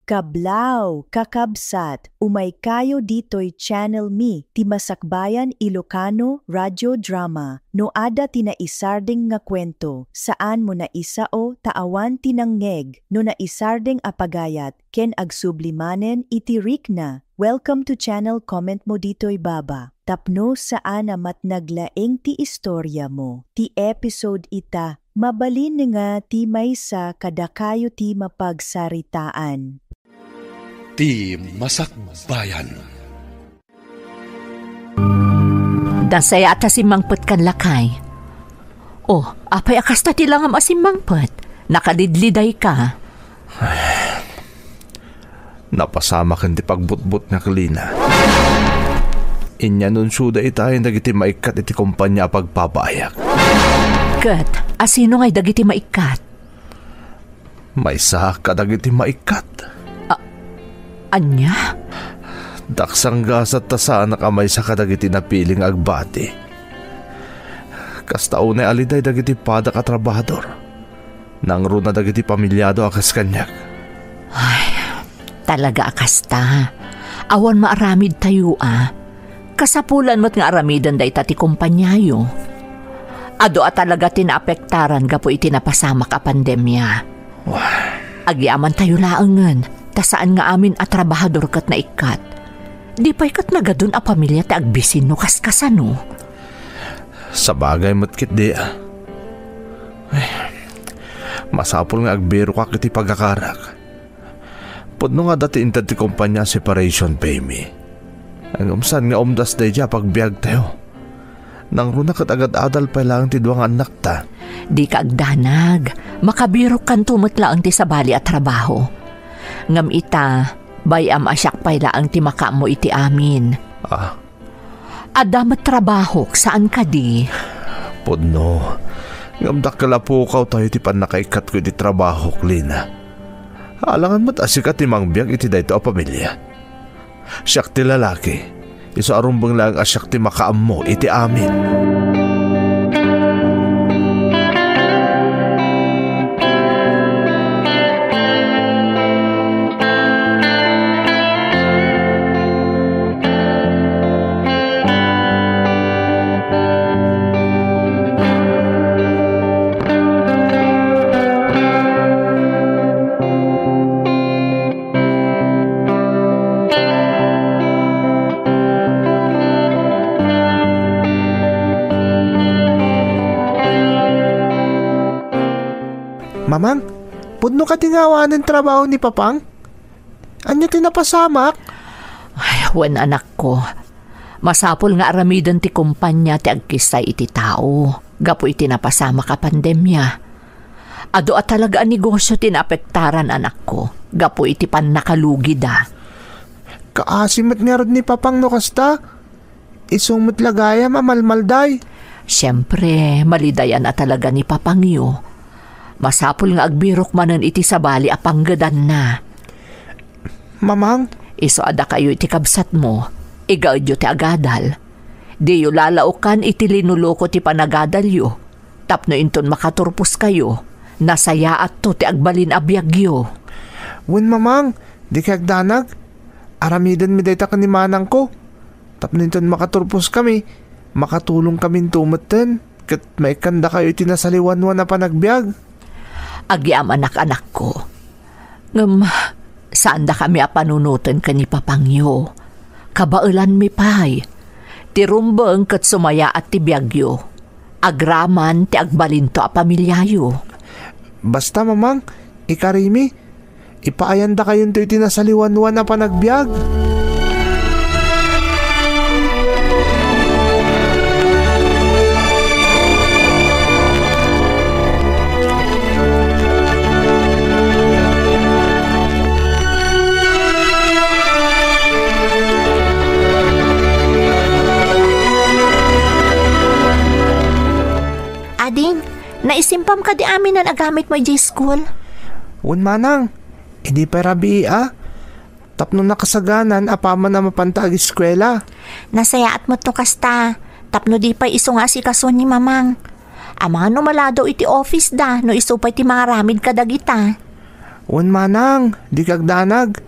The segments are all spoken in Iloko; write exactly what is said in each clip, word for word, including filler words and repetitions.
Kablaaw, kakabsat, umaykayo ditoy channel mi, ti Masakbayan Ilocano Radio Drama. No adda ti naisardeng nga kuento, saanmo naisao ta awan ti nangngeg. No naisardeng a pagayat, ken agsubli manen iti rikna, welcome to channel, comment mo ditoy baba. Tapno saan a matnag laeng ti istoriamo, ti episode ita, mabalin nga ti maysa kadakayo ti mapagsaritaan. Ti Masakbayan. Dasaya ta simmangpetkan, lakay. Oh, apay a kasta ti langam a simmangpet? Nakalidliday ka. Napasamaken ti pagbutbutngak, Lina. Inanunsioda ita dagiti maikkat iti kompania a pagpapaayek. Ket asino ngay dagiti maikkat? Maysa kadagiti maikkat. A-, ania? Daksanggasat ta saanak a maysa kadagiti napili nga agbati. Kasta unay a liday dagiti padak a trabahador. Nangruna dagiti pamilyado a kas kaniak. Ay, talaga a kasta. Awan maaramidtayo a. Kasapulan met nga aramiden dayta ti kompaniayo. Adu a talaga ti naapektaran gapu iti napasamak a pandemia. Wah. Agyamantayo laengen, ta saan nga amin a trabahador ket naikkat. Di pay ket nagadun a pamilia ti agbisin no kaskasano. Sabagay met ketdi. Ay, masapul nga agbirokak iti pagakarak. Pudno nga adda ti inted ti kompania a separation pay mi. Ngem saan nga umdas daydiay a pagbiagtayo. Nangruna ket agad-adal pay laeng ti dua nga annakta. Dika agdanag. Makabirokkanto met laeng ti sabali a trabaho. Ngem ita, bay-am a siak pay laeng ti makaammo iti amin. Ah, Adda met trabahok, saan kadi? Pudno. Ngem dakkel a pukawtayo ti pannakaikkatko iti trabahok, Lina. Alangan met a sika ti mangbiag iti daytoy a pamilia. Siak ti lalaki. Isu a rumbeng laeng a siak ti makaammo iti amin. Mamang, pudno kadi nga awanen trabaho ni Papang? Ania ti napasamak? Ay, wen, anakko. Masapul nga aramiden ti kompania ti agkissay iti tao gapu iti napasamak a pandemia. Adu a talaga a negosio ti naapektaran, anakko, gapu iti pannakalugida. Kaasi met ngarud ni Papang no kasta? Isu met la gayam a malmalday. Siempre, malidayan a talaga ni Papangyo. Masapul nga agbirok manen iti sabali a panggedanna. Mamang. Isu a dakayo iti kabsatmo, igaedyo ti agadal. Diyo lalaokan iti linuluko ti panagadalyo. Tapno inton makaturposkayo, nasayaatto ti agbalin a biagyo. Wen, Mamang, dika agdanag. Aramidenmi dayta ken ni manangko. Tapno inton makaturposkami, makatulongkaminto metten ket maikkandakayo iti nasaliwanwan a panagbiag. Agyamanak, anakko. Ngem, saandakami a panunoten ken ni Papangyo. Kabaelanmi pay. Ti rumbeng ket sumayaat ti biagyo. Agraman ti agbalinto a pamiliayo. Basta, Mamang, ikarimi, ipaayandakayonto iti nasaliwanwan a panagbiag. Ading, naisimpam kadi amin a nagamit mo idiay school? Wen, manang, idi pay rabii a, tapno nakasaganan apaman a mapanta ageskuela. Nasayaat met no kasta, tapno di pay isu nga asikason ni Mamang. Amangan no maladaw iti office da no isu pay ti mangaramid kadagita. Wen manang, dika agdanag.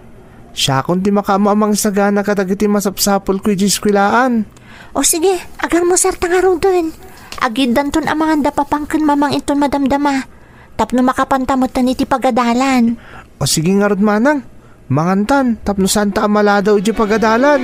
Siakon ti makaammo a mangisagana kadagiti masapsapulko idiay eskuelaan. O sige, agarmusarta ngaruden. Agiddanton a manganda papan ken mamang inton madamdama, tapno makapanta metten iti pagadalan. O sige ngarud manang, mangantan tapno saanta a maladaw idiay pagadalan.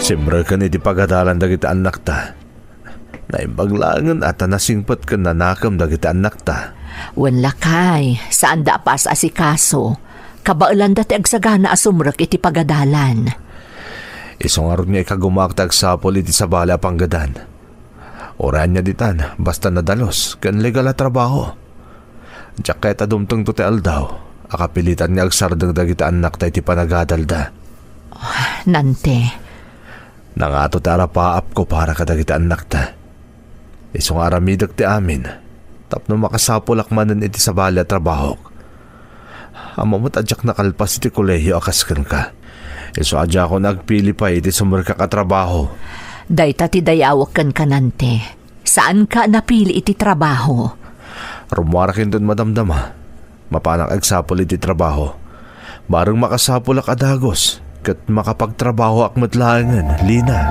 Simreken iti pagadalan dagiti annakta. Naimbag laengen a ta nasingpet ken nanakem dagiti annakta. Wen lakay, saanda a paas-asikaso. Kabaelanda ti agsagana a sumrek iti pagadalan. Isu ngarud nga ikagumaak ti agsapul iti sabali a panggedan. Uray ania ditan, basta nadalus ken legal a trabaho. Diak kayat a dumtengto ti aldaw a kapilitan nga agsardeng dagiti annakta iti panagadalda. Nante. Nangato ti arapaapko para kadagiti annakta. Isu nga aramidek ti amin tapno makasapulak manen iti sabali a trabahok. Ammom met a diak nakalpas iti kolehio a kas kenka. Isu a diakon agpili pay iti sumrekak a trabaho. Dayta ti dayawek kenka, Nante. Saanka a napili iti trabaho. Rummuarak inton madamdama. Mapanak agsapul iti trabaho. Bareng makasapulak a dagus ket makapagtrabahoak met laengen, Lina.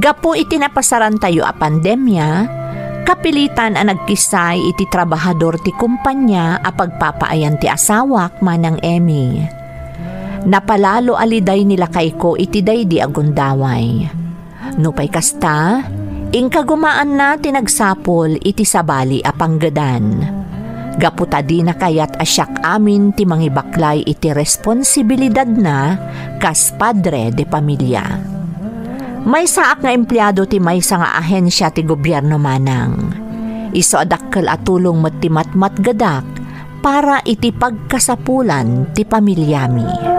Gapu iti napasarantayo a pandemia, kapilitan a nagkissay iti trabahador ti kompania a pagpapaayan ti asawak, Manang Emmy. Napalalo a liday ni lakayko iti daydi a gundaway. Nupay kasta, inkagumaanna ti nagsapul iti sabali a panggedan. Gapu ta dina kayat a siak amin ti mangibaklay iti responsibilidadna kas padre de familia. Maysaak nga empleado ti maysa nga ahensia ti gobierno, Manang. Isu a dakkel a tulong met ti matmatgedak para iti pagkasapulan ti pamiliami.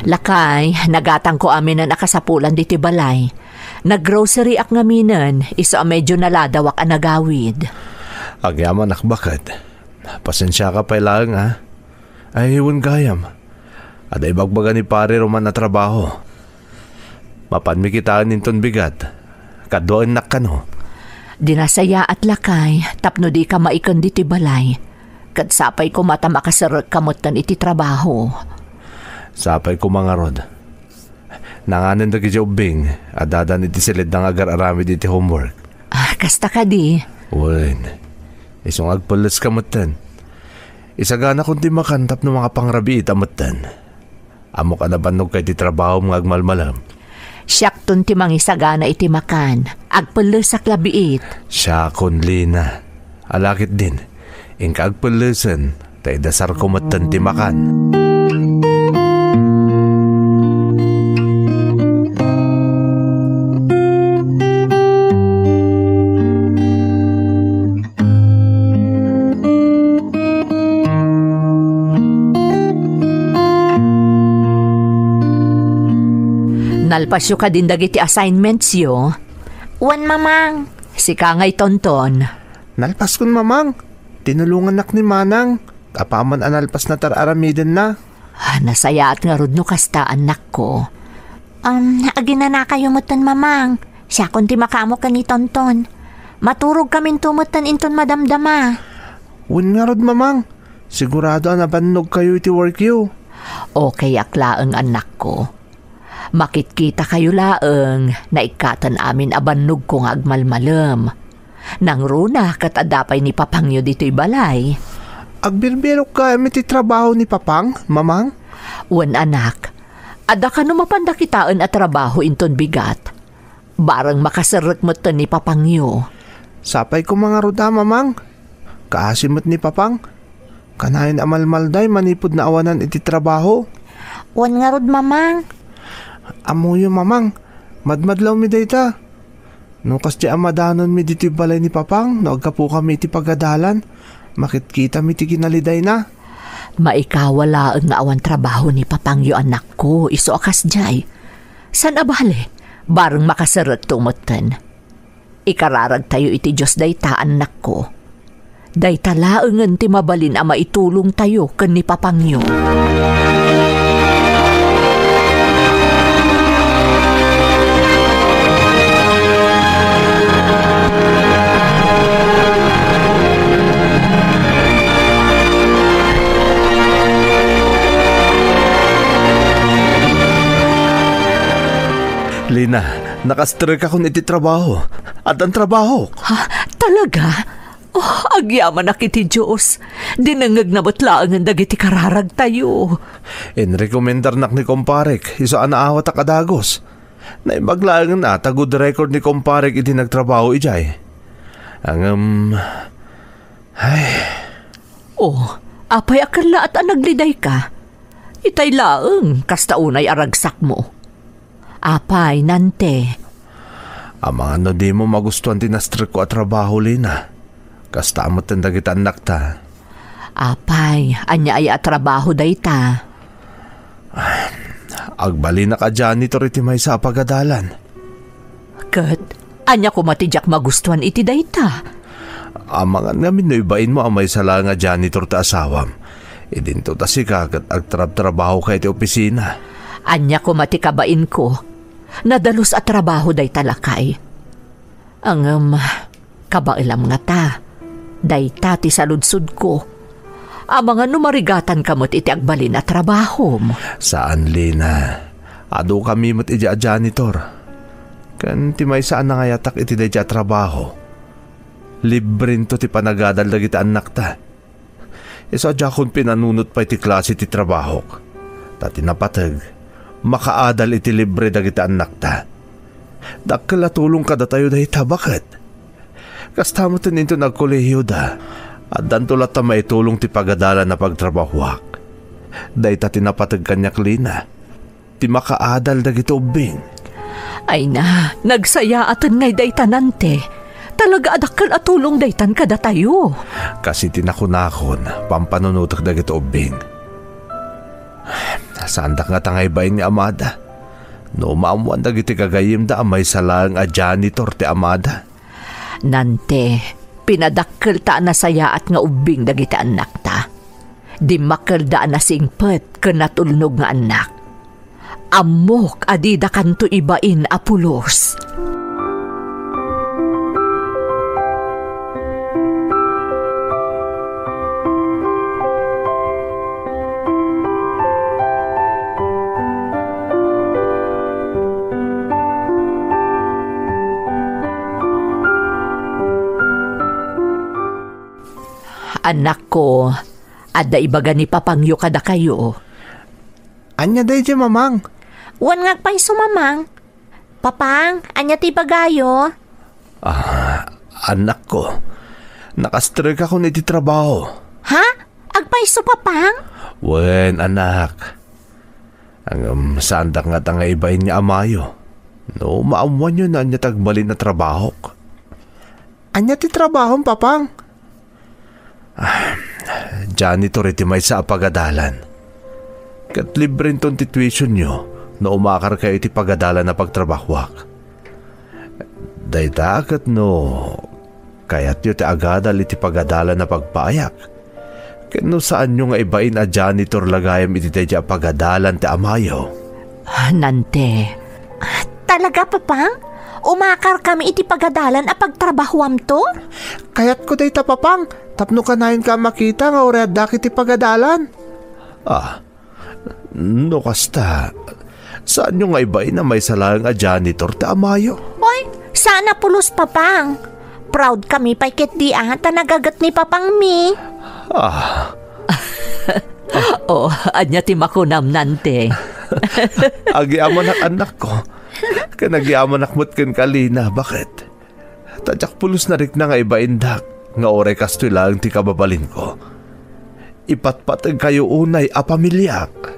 Lakay, nagatangko aminen a kasapulan ditoy balay. Naggroceryak ngaminen, isu a medio naladawak a nagawid. Agyamanak, baket. Pasensiaka pay laeng, a. Ay, wen gayam. Adda ibagbaga ni pare ruman a trabaho. Mapanmi kitaen inton bigat. Kaduaennak kano. Dinasayaat, lakay, tapno dika maiken ditoy balay. Ket sapay koma ta makaserrekka metten iti trabaho. Sapay koma ngarud. Nanganen dagidiay ubbing, addadan iti siledda nga agar-aramid iti homework. Ah, kasta kadi? Wen, isu nga agpelleska metten. Isaganakon ti makan tapno makapangrabiita metten. Ammok a nabannogka iti trabahom nga agmalmalem. Siakton ti mangisagana iti makan. Agpellesak la biit. Siakon, Lina. Ala ketdin, inka agpellesen, ta idasarko metten ti makan. Nalpasyo kadin dagiti assignmentsyo? Wen, Mamang. Sika ngay, Tonton? Nalpaskon, Mamang. Tinulongannak ni Manang. Apaman a nalpasna ti ar-aramidenna. Ah, nasayaat ngarud no kasta, annakko. Um, aginanakayo metten, Mamang. Siakon ti makaammo ken ni Tonton. Maturogkaminto metten inton madamdama. Wen ngarud, Mamang. Sigurado a nabannogkayo iti workyo. Okayak laeng, annakko. Makitkitakayo laeng, naikkaten amin a bannogko nga agmalmalem. Nangruna ket adda pay ni Papangyo ditoy balay. Agbirbirok gayam iti trabaho ni Papang, Mamang? Wen, anak. Adda kano mapanda kitaen a trabaho inton bigat. Bareng makaserrek metten ni Papangyo. Sapay koma ngarud a, Mamang. Kaasi met ni Papang. Kanayon a malmalday manipud naawanan iti trabaho. Wen ngarud, Mamang. Ammoyo, Mamang. Madmadlawmi dayta. No kasdi a madanonmi ditoy balay ni Papang, no aggapu kami iti pagadalan, makitkitami ti kinalidayna. Maikawa laeng nga awan trabaho ni Papangyo, annakko, isu a kasdiay. Saan a bale, bareng makaserrekto metten. Ikararagtayo iti Dios dayta, annakko. Dayta laengen ti mabalin a maitulongtayo ken ni Papangyo. Lina, nakastrek akon iti trabaho. Addan trabaho. Ha? Talaga? Oh, agyamanak iti Dios. Dinengngegna met laengen dagiti kararagtayo. Inrekomendarnak ni kumparek, isu a naawatak a dagus. Naimbag laengen a ta good record ni kumparek iti nagtrabaho idiay. Ngem, ay. Oh, apay a kellaat a naglidayka? Itay laeng, kasta unay a ragsakmo. Apay, Nante? Amangan no dimo magustuan ti nastrekko a trabaho, Lina. Kasta met dagiti annakta. Apay, ania aya a trabaho dayta? Agbalinak a janitor iti maysa a pagadalan. Ket ania koma ti diak magustuan iti dayta? Amangan ngamin no ibainmo a maysa laeng a janitor ti asawam. Idinto ta sika ket agtrabtrabahoka iti opisina. Ania koma ti kabainko? Nadalus a trabaho dayta, lakay. Ngem, kabaelam ngata, dayta ti saludsodko. Amangan no marigatanka met iti agbalin a trabahom. Saan, Lina. Adukami met idiay a janitor. Ken ti maysa a nangayatak iti daydiay a trabaho. Librento ti panagadal dagiti annakta. Isu a diakon pinanunot pay ti klase ti trabahok. Ta ti napateg, makaadal iti libre dagiti annakta. Dakkel a tulong kadatayo dayta, baket. Kasta met inton agkolehiyoda, addanto latta maitulong ti pagadalan a pagtrabahoak. Dayta ti napateg kaniak, Lina. Ti makaadal dagiti ubbing. Ay na, nagsayaaten ngay dayta, Nante. Talaga a dakkel a tulong daytan kadatayo. Kas iti nakunakon, pampanunotek dagiti ubbing. Saandak ngata nga ibain ni amada. No maammoan dagiti gagayyemda a maysa laeng a janitor ti amada. Nante, pinadakkelta a nasayaat nga ubbing dagiti annakta. Dimmakkelda a nasingpet ken natulnog nga annak. Ammok a didakanto ibain a pulos. Annakko, adda ibaga ni Papangyo kadakayo. Ania daydiay, Mamang? Wen nga agpayso, Mamang. Papang, ania ti ibagayo? Ah, annakko, nakastrek akon iti trabaho. Ha? Agpayso, Papang? Wen, anak. Ngem, saandak ngata nga ibain ni amayo. No maammoanyo no ania ti agbalin a trabahok. Ania ti trabahom, Papang? Ah, janitor iti maysa a pagadalan. Ket librento ti tuitionyo no umakarkayo iti pagadalan a pagtrabahoak. Dayta ket no kayatyo ti agadal iti pagadalan a pagpayak, ken no saanyo nga ibain a janitor la gayam iti daydiay a pagadalan ti amayo. Nante. Talaga, Papang? Umakarkami iti pagadalan a pagtrabahoamto? Kayatko dayta, Papang, tapno kanayon ka makita nga uray addak iti pagadalan. Ah, no kasta, saanyo nga ibain a maysa laeng a janitor ti amayo? Oy, saan a pulos, Papang. Proud kami pay ketdi a ta nagaget ni Papangmi. Ah. Oh, ania ti makunam, Nante? Agyamanak, annakko. Ken agyamanak met kenka, Lina. Baket? Ta diak pulos narikna nga ibaindak nga uray kastoy laeng ti kababalinko. Ipatpategkayo unay a pamiliak.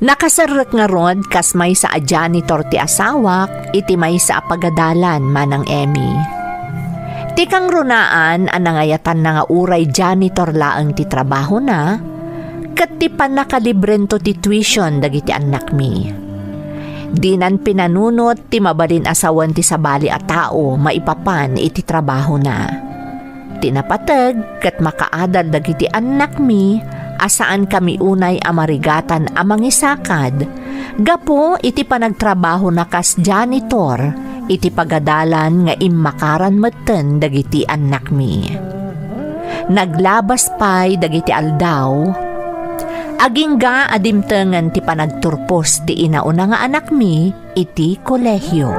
Nakaserrek ngarud kas maysa a janitor ti asawak iti maysa a pagadalan, Manang Emmy. Ti kangrunaan a nangayatanna nga uray janitor laeng ti trabahona, ket ti pannakalibrento ti tuition dagiti annakmi. Dinan pinanunot ti mabalin a sawen ti sabali a tao maipapan iti trabahona. Ti napateg ket makaadal dagiti annakmi a saankami unay a marigatan a mangisakad gapu iti panagtrabahona kas janitor iti pagadalan nga immakaran metten dagiti annakmi. Naglabas pay dagiti aldaw, agingga a dimtengen ti panagturpos ti inauna nga anakmi iti kolehio.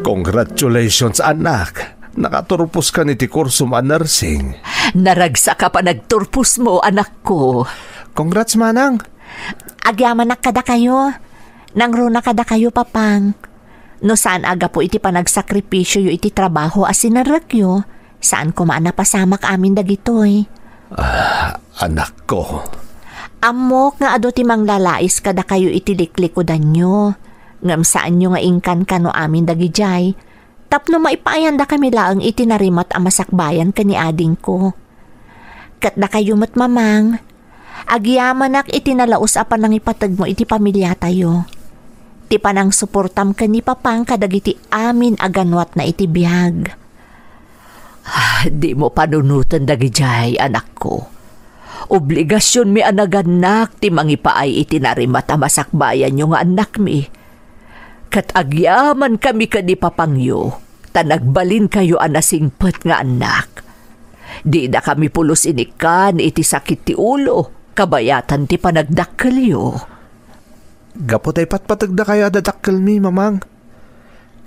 Congratulations, anak! Nakaturposkan iti kursom a nursing. Naragsak a panagturposmo, anakko. Congrats, manang! Agyamanak kadakayo. Nangruna kadakayo, Papang. No saan a gapu iti panagsakripisioyo iti trabaho a sinerrekyo, saan koma a napasamak amin dagitoy. Ah, anakko. Ammok nga adu ti manglalais kadakayo iti liklikudanyo, ngem saanyo nga inkankano amin dagidiay, tapno maipaayandakami laeng iti narimat a masakbayan ken ni adingko. Ket dakayo met, Mamang, agyamanak iti nalaus a panangipategmo iti pamiliatayo. Ti panangsuportam ken ni Papang kadagiti amin a ganuatna iti biag. Ah, dimo panunoten dagidiay, anakko. Obligasionmi a nagannak ti mangipaay iti narimat a masakbayanyo nga annakmi. Ket agyamankami ken ni Papangyo, ta nagbalinkayo a nasingpet nga annak. Didakami pulos inikkan iti sakit ti ulo, kabayatan ti panagdakkelyo. Gapu ta ipatpategdakayo a dadakkelmi, Mamang.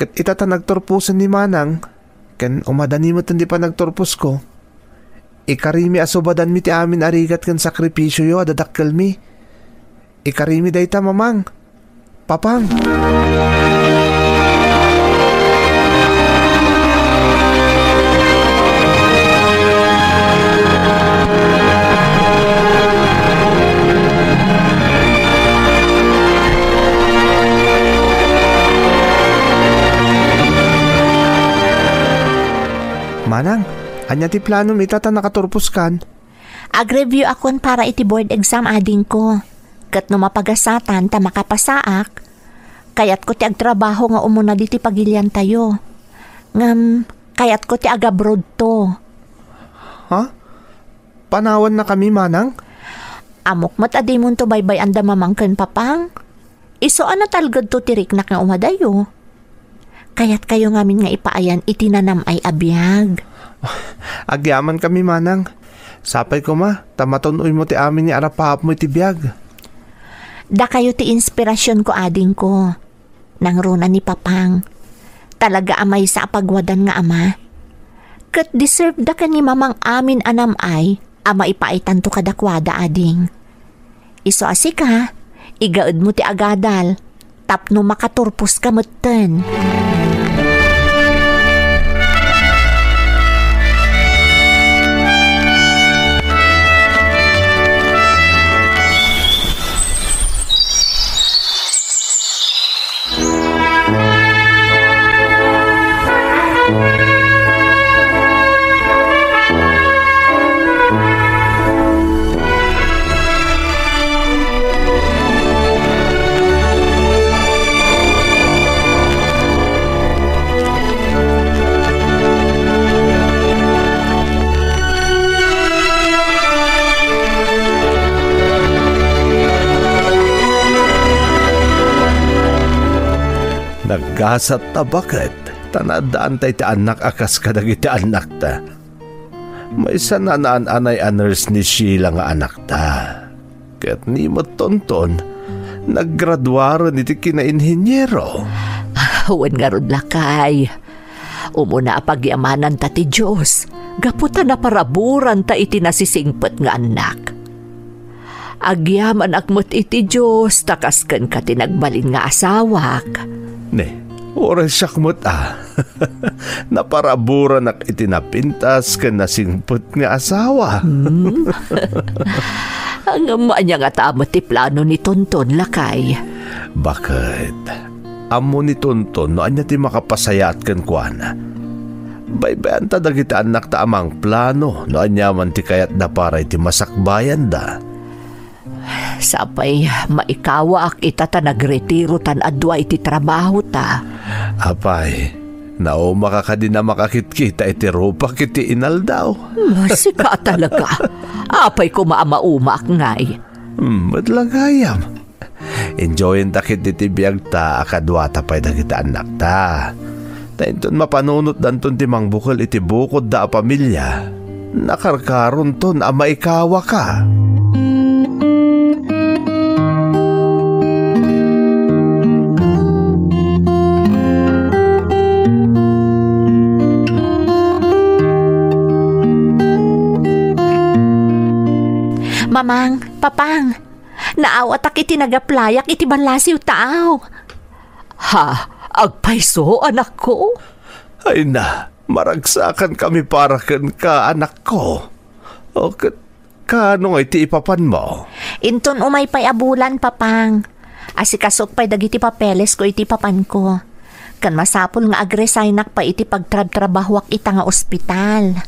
Ket ita ta nagturposen ni Manang, ken umadani met ti panagturposko, ikarimi a subadanmi ti amin a rigat ken sakripisioyo a dadakkelmi. Ikarimi dayta, Mamang. Papang. Manang, ania ti planom ita ta nakaturposkan? Ag-review akon para iti board exam, adingko. Ket no mapagasatan ta makapasaak, kayatko ti agtrabaho nga umuna ditoy pagiliantayo. Ngem, kayatko ti agabroadto. Ha? Panawannakami, Manang? Ammok met a dimonto baybay-an da Mamang ken Papang. Isu a natalgedto ti riknak nga umadayo. Kayatkayo ngamin nga ipaayan iti nanam-ay a biag. Agyamankami, Manang. Sapay koma, ta matun-oymo ti amin nga arap-arapmo iti biag. Dakayo ti inspirasionko, adingko. Nangruna ni Papang. Talaga a maysa a pagwadan nga ama. Ket deserve da ken ni Mamang amin a nam-ay a maipaaytanto kadakuada, ading. Isu a sika, igaedmo ti agadal tapno makaturposka metten. Naggasat ta baket, ta naaddaanta iti annak a kas kadagiti annakta. Maysa a naan-anay a nurse ni Sheila nga anakta. Ket ni met Tonton, naggraduaren iti kinainhiniero. Wen ngarud, lakay. Umuna a pagyamananta ti Dios, gapu ta naparaburanta iti nasisingpet nga annak. Agyamanak met iti Dios ta kas kenka ti nagbalin nga asawak. Ne, uray siak met a. Naparaburanak iti napintas ken nasingpet nga asawa. Hmm? Ngem ania ngata met ti plano ni Tonton, lakay? Baket, ammo ni Tonton no ania ti makapasayaat kenkuana. Baybayanta dagiti annakta a mangplano no ania man ti kayatda para iti masakbayanda. Sapay maikawaak ita ta nagretiro tan adu iti trabahota. Apay, naumaka kadi a makakitkita iti rupak iti inaldaw? Hmm, sika talaga. Apay koma a maumaak ngay? Hmm, met la gayam. Enjoyenta ketdi ti biagta a kaduata pay dagiti annakta. Ta inton mapanunotdanton ti mangbukel iti bukodda a pamilia, nakarkaronton a maikawaka. Mamang, Papang, naawatak iti nagaplayak iti ballasiw taaw. Ha? Agpayso, anakko? Ay na, maragsakankami para kenka, anakko. O, ket kaano nga iti ipapanmo? Inton umay pay a bulan, Papang. Asikasok pay dagiti papelesko iti papanko. Ken masapul nga agresignak pay iti pagtrabtrabahoak ita nga ospital.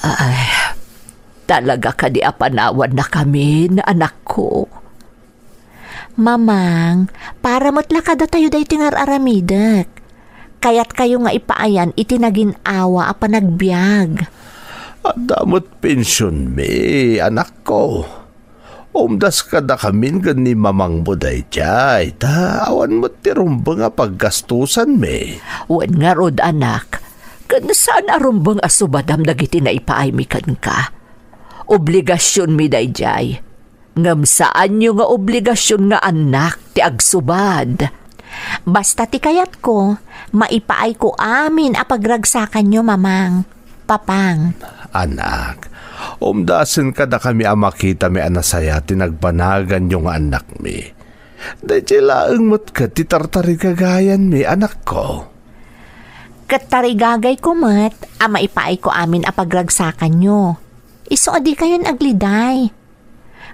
Ay, talaga kadi a panawannakamin, anakko? Mamang, para met la kadatayo daytoy nga ar-aramidek. Kayatkayo nga ipaayan iti nagin-awa a panagbiag. Adda met pensionmi, anakko. Umdas kadakamin ken ni mamangmo daydiay, ta awan met ti rumbeng a paggastusanmi. Wen ngarud, anak, ken saan a rumbeng a subadam dagiti naipaaymi kenka. Obligasionmi daydiay. Ngem saanyo nga obligasion nga annak ti agsubad. Basta ti kayatko, maipaayko amin a pagragsakanyo, Mamang, Papang. Anak, umdasen kadakami a makitami a nasaya ti nagbanaganyo nga annakmi. Daydiay laeng met ket ti tartarigagayanmi, anakko. Ket tarigagayko met a maipaayko amin a pagragsakanyo. Isu a dikayon agliday.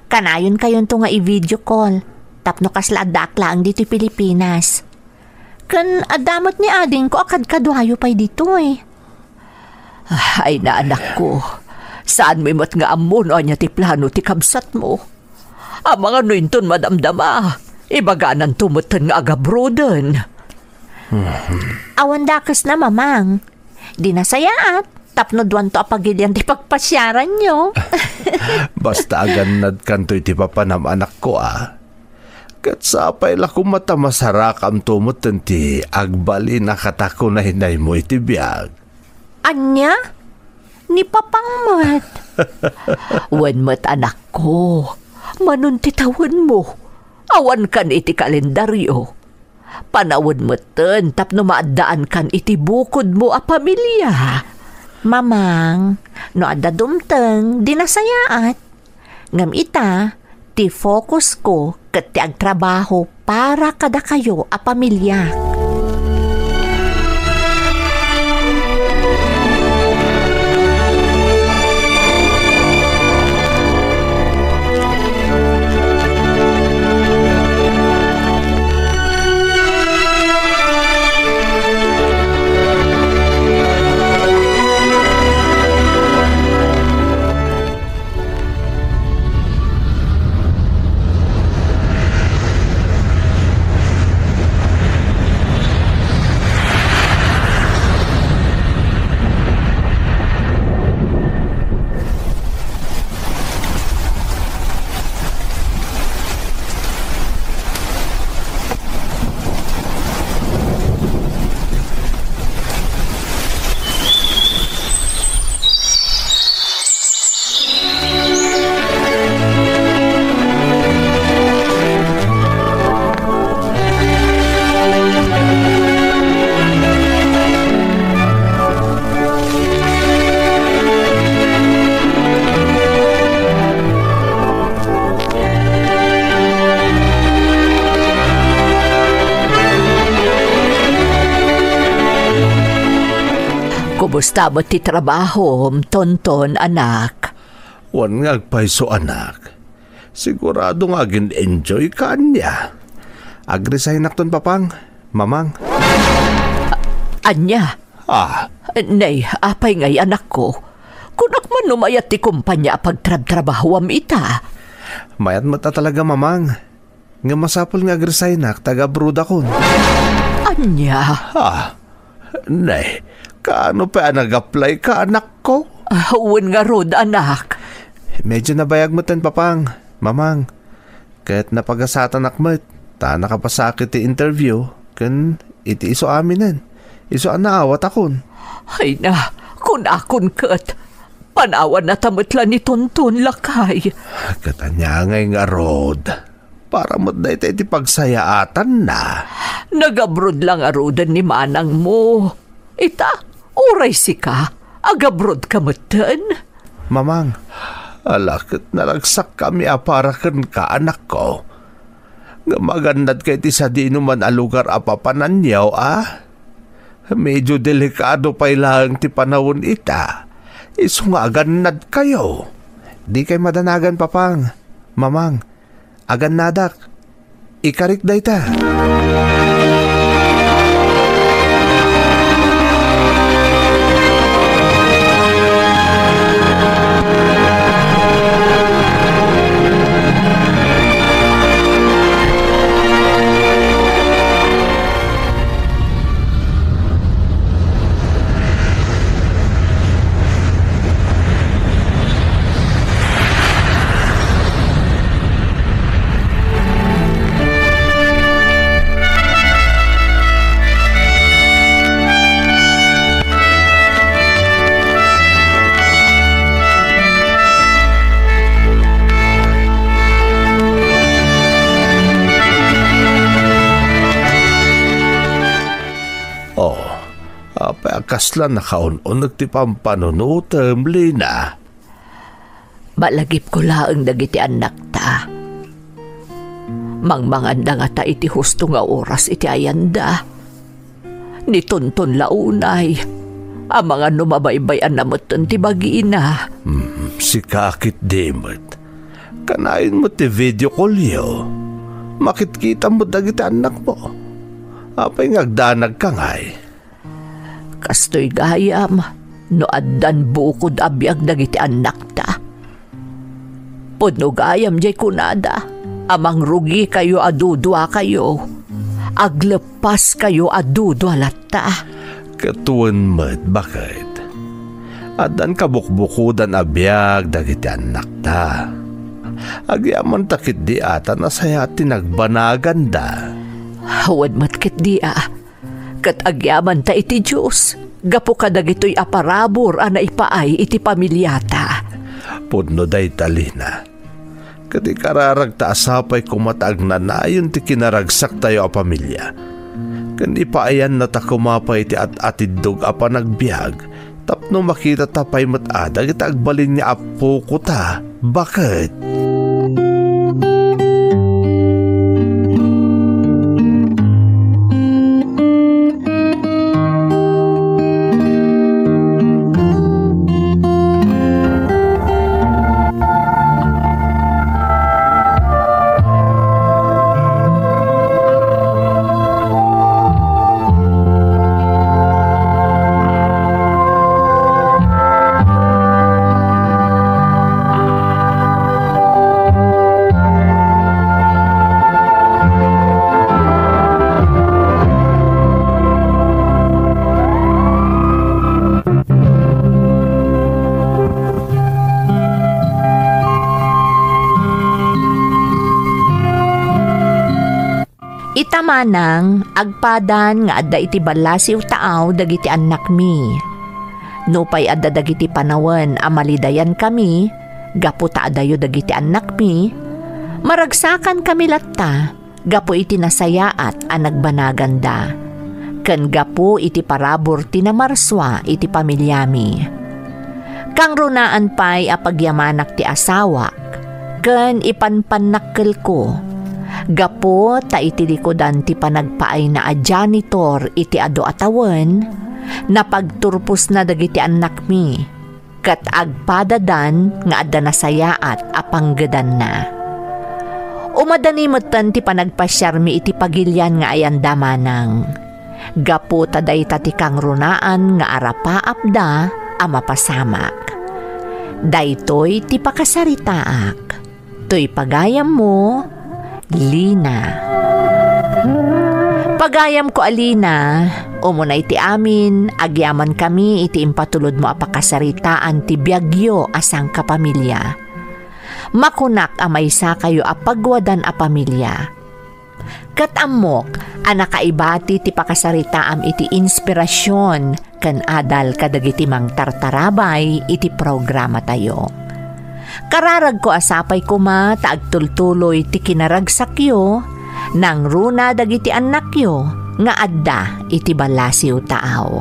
Kanayonkayonto nga i-video call tapno kasla addaak laeng ditoy Pilipinas. Ken adda met ni adingko a kadkaduayo pay ditoy. Ay, naanakko, saanmi met nga ammo no ania ti plano ti kabsatmo. Amangan no inton madamdama, ibagananto metten nga agabroden. Awan dakesna, Mamang. Di nasayaat, tapno duanto a pagilian ti pagpasiaranyo. Basta agannadkanto iti papanam, anakko, a. Ket sapay la koma ta masarakamto metten ti agbalin a katakunaynaymo iti biag. Ania? Ni Papang met? Wen met, anakko, manon ti tawenmo, awankan iti kalendario. Panawen metten tapno maaddaankan iti bukodmo a pamilia. Mamang, no adda dumteng, di nasayaat. Ngem ita, ti fokusko ket ti agtrabaho para kadakayo a pamiliak. Kumusta met ti trabahom, Tonton, anak? Wen nga agpayso, anak. Sigurado nga agin-enjoy ka ania. Agresignak ton, Papang, Mamang. Ania? Ah. Nay, apay ngay, anakko? Kunak man no mayat ti kumpanya a pagtrabtrabahoam ita. Mayat met a talaga, Mamang. Ngem masapul nga agresignak ta ag-abroadakon. Ania? Ah, nay, kaano pay a nag-apply ka, anakko? Ah, wen ngarud, anak. Medyo nabayag metten, Papang, Mamang. Ket napagasatanak met, ta nakapasakit ti interview, ken iti isu aminen, isu a naawatakon. Ay na, kunakon ket, panawanna ta met la ni Tonton, lakay. Ket ania ngay ngarud? Para met dayta iti pagsayaatanna. Nag-abroad la ngaruden ni manangmo. Ita, uray sika, ag-abroad ka metten. Mamang, ala ket naragsakkami a para kenka, anakko. Ngem agannadka iti sadinoman a lugar a papananyo, a? Medyo delikado pay laeng ti panawen ita. Isu nga agannadkayo. Dikay madanagan, Papang, Mamang. Agannadak. Ikarik dayta. Oh, apay a kasla nakaun-uneg ti pampanunotem, Lina? Malagipko laeng dagiti annakta. Mangmanganda ngata iti husto nga oras iti ayanda. Ni Tonton la unay, amangan no mabaybay-anna metten ti bagina. Hmm, sika ketdi met. Kanayon met ti video call-yo. Makitkitam met dagiti annakmo. Apay nga agdanagka ngay? Kastoy gayam no addan bukod a biag dagiti annakta. Pudno gayam diay kunada a mangrugikayo a duduakayo, agleppaskayo a dudua latta. Ket wen met, baket, addan kabukbukodan a biag dagiti annakta. Agyamanta ketdi a ta nasayaat ti nagbanaganda. Wen met ketdi a, ket agyamanta iti Dios gapu kadagitoy a parabur a naipaay iti pamiliata. Pudno dayta, Lina. Ket ikararagta a sapay koma ta agnanayon ti kinaragsaktayo a pamilia. Ken ipaayannata koma pay ti at-atiddog a panagbiag tapno makitata pay met a dagiti agbalin nga appokota baket. Ita manang, agpadan nga adda iti ballasiw taaw dagiti annakmi. Nupay adda dagiti panawen a malidayankami, gapu ta adayo dagiti annakmi, maragsakankami latta gapu iti nasayaat a nagbanaganda, ken gapu iti parabur ti namarsua iti pamiliami. Kangrunaan pay a pagyamanak ti asawak, ken ipanpannakkelko, gapu ta iti likudan ti panagpaayna a janitor iti adu a tawen, napagturposna dagiti annakmi, ket agpadadan nga adda nasayaat a panggedanna. Umadani metten ti panagpasiarmi iti pagilian nga ayanda manang, gapu ta dayta ti kangrunaan nga arapaapda a mapasamak. Daytoy ti pakasaritaak. Toy pagayammo, Lina. Pagayamko a Lina, umuna iti amin, agyamankami iti impatulodmo a pakasaritaan ti biagyo a sangkapamilia. Makunak a maysakayo a pagwadan a pamilia. Ket ammok a nakaibati ti pakasaritaam iti inspirasion ken adal kadagiti mangtartarabay iti programatayo. Kararagko a sapay koma ta agtultuloy ti kinaragsakyo, nangruna dagiti annakyo nga adda iti ballasiw taaw.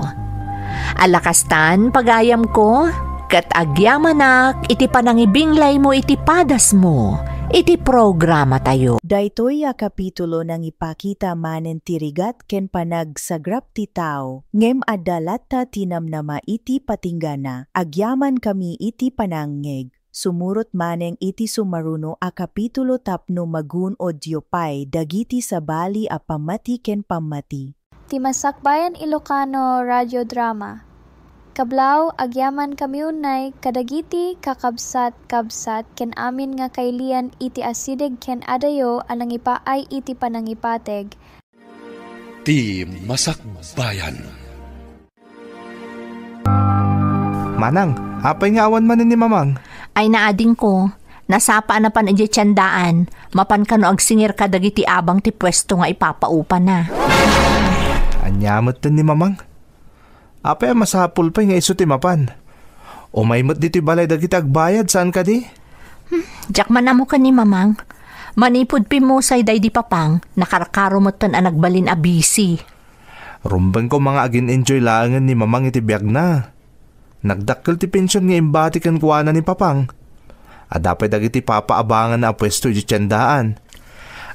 Alakastan, pagayamko, ket agyamanak iti panangibinglaymo iti padasmo iti programatayo. Daytoy a kapitulo nangipakita manen ti rigat ken panagsagrap ti tao, ngem adda latta ti namnama iti patinggana. Agyamankami iti panangngeg. Sumurot manen iti sumaruno a kapitulo tapno magun-odyo pay dagiti sabali a pammati ken pammati. Ti Masakbayan Ilocano Radio Drama. Kablaw, agyamankami unay kadagiti kakabsat-kabsat ken amin nga kailian iti asideg ken adayo a nangipaay iti panangipateg. Ti Masakbayan. Manang, apay nga awan manen ni Mamang? Ay, naadingko. Nasapa a napan idiay tiendaan, mapan kano agsingir kadagiti abang ti puesto nga ipapaupana. Ania metten ni Mamang? Apay a masapul pay nga isu ti mapan? Umay met ditoy balay dagiti agbayad, saan kadi? Hmm, diak man ammo ken ni Mamang. Manipud pimmusay daydi Papang, nakarkaro metten a nagbalin a busy. Rumbeng koma nga agin-enjoy laengen ni Mamang iti biagna. Nagdakkel ti pension nga imbati kenkuana ni Papang. Adda pay dagiti papaabanganna a puesto iti tiendaan.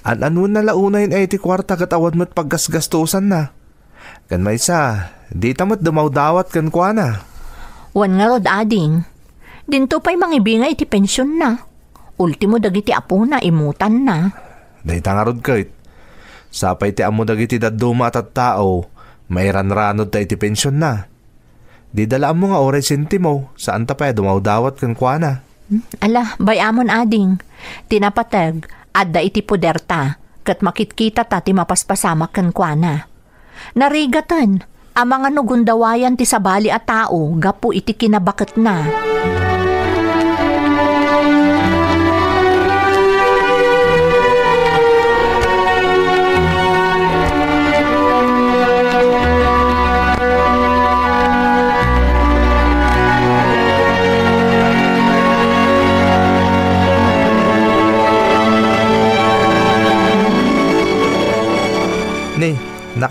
An-anuenna la unayen a iti kuarta ket awan met paggasgastosanna. Ken maysa, dita met dumawdawat kenkuana. Wen ngarud, ading. Dinto pay mangibingay iti pensionna. Ultimo dagiti apona, imutanna. Dayta ngarud ket. Sapay ti ammo dagiti dadduma a tattao, mairanranodta iti pensionna. Dida la ammo nga uray sentimo, saanta pay a dumawdawat kenkuana. Hmm, ala, bay-amon, ading. Ti napateg, adda iti poderta, ket makitkitata ti mapaspasamak kenkuana. Narigaten, amangan no gundawayan ti sabali a tao gapu iti kinabaketna.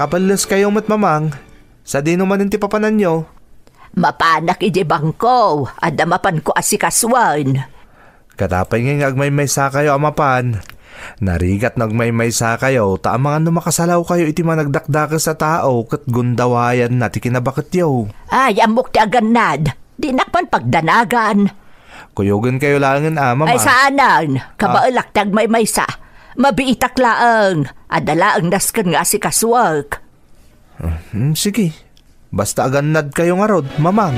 Kapelles kayo met, Mamang. Sadino manen ti papananyo? Mapanak idiay bangko, adda mapanko asikasuen. Ket apay ngay nga agmaymaysa kayo a mapan? Narigat no agmaymaysa kayo, ta amangan no makasalaw kayo iti managdakdakes a tao ket gundawayanna ti kinabaketyo. Ay, ammok ti agannad. Dinak man pagdanagan. Kuyogen kayo laengen a, Mamang. Ay, saanen. Ah. Kabaelak ti agmaymaysa. Mabiitak laeng. Adda laeng nasken nga asikasuek. Hmm, sige. Basta agannad kayo ngarud, Mamang.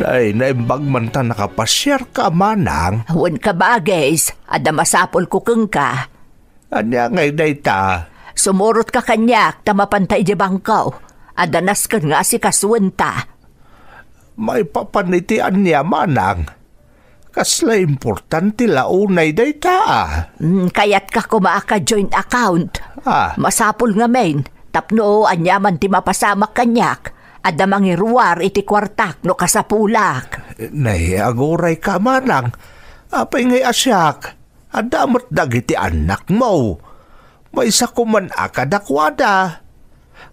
Ay, naimbag man ta nakapasiarka, Manang. Wen, kabagis, adda masapulko kenka. Ania ngay dayta? Sumurotka kaniak ta mapanta idiay bangko. Adda nasken nga asikasuenta. Maipapan iti ania, Manang? Kasla importante la unay dayta, a? Mm, kayatka koma a ka-joint account. Ah. Masapul ngamin, tapno aniaman ti mapasamak kaniak, adda mangiruar iti kuartak no kasapulak. Nay, agurayka, Manang. Apay ngay a siak? Adda met dagiti annakmo. Maysa koman a kadakuada.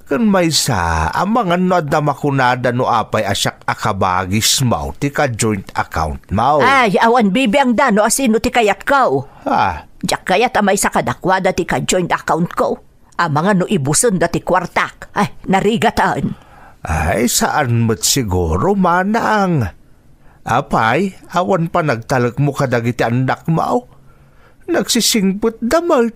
Ken maysa, amangan no adda makunada no apay a siak a kabagismo ti ka-joint accountmo. Ay, awan bibiangda no asino ti kayatko. Ah. Diak kayat a maysa kadakuada ti ka-joint accountko. Amangan no ibusenda ti kuartak. Ay, narigaten. Ay, saan met siguro, Manang. Apay, awan panagtalekmo kadagiti annakmo? Nagsisingpetda met.